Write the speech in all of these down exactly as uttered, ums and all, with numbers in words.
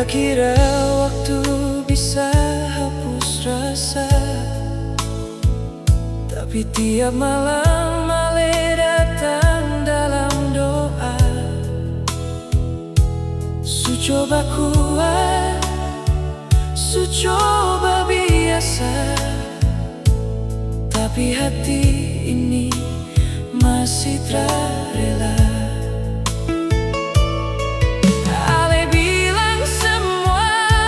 Kira waktu bisa hapus rasa, tapi tiap malam ale datang dalam doa. Su coba kuat, su coba biasa, tapi hati ini masih tra rela. Ale bilang semua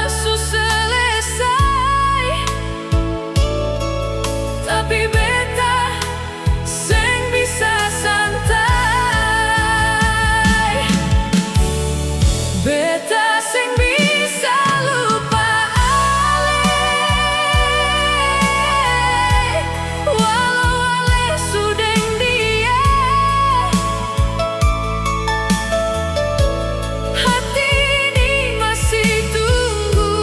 su selesai, tapi beta seng bisa santai. Beta seng bisa lupa ale, walau ale su deng dia. Hati ini masih tunggu,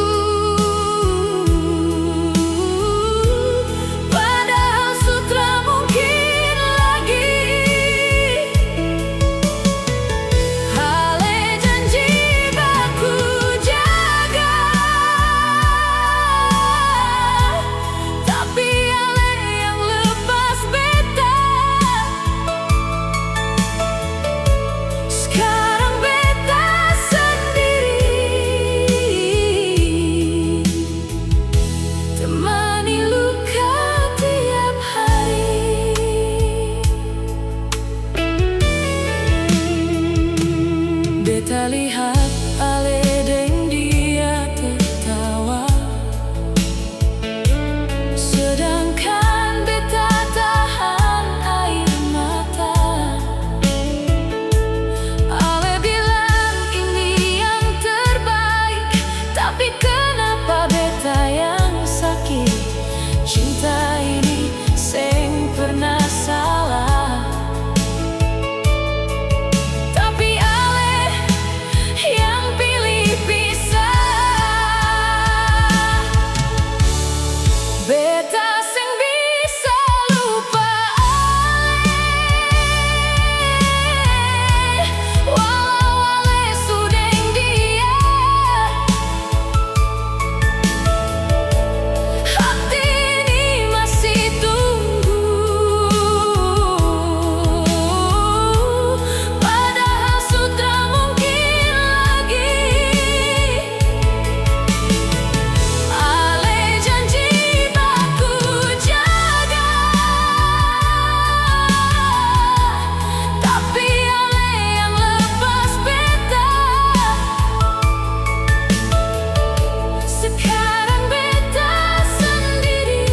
padahal su tra mungkin lagi. Ale janji baku jaga, tapi ale yang lepas beta. Skarang beta sandiri, temani luka tiap hari. Beta lihat ale deng dia tertawa, sedangkan beta tahan air mata. Ale bilang ini yang terbaik, tapi kenapa beta yang sakit? Cinta ini seng pernah salah, tapi ale yang pilih pisah. Beta seng bisa lupa ale, walau ale su deng dia. Hati ini masih tunggu, padahal su tra mungkin lagi. Ale janji baku jaga, tapi ale yang lepas beta. Sekarang beta sandiri,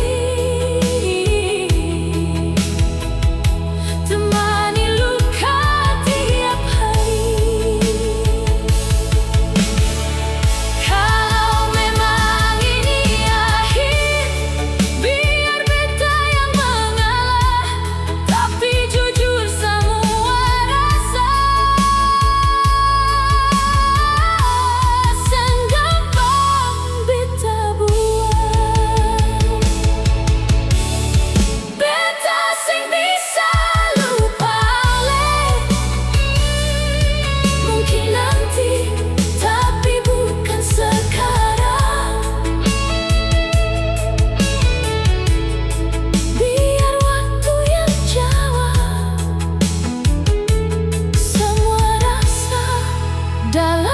temani luka tiap hari. Kalau memang ini akhir, biar beta yang mengalah. Tapi jujur samua rasa seng gampang beta buang. Beta seng bisa lupa ale. Mungkin nanti, tapi bukan sekarang. Biar waktu yang jawab samua rasa dalam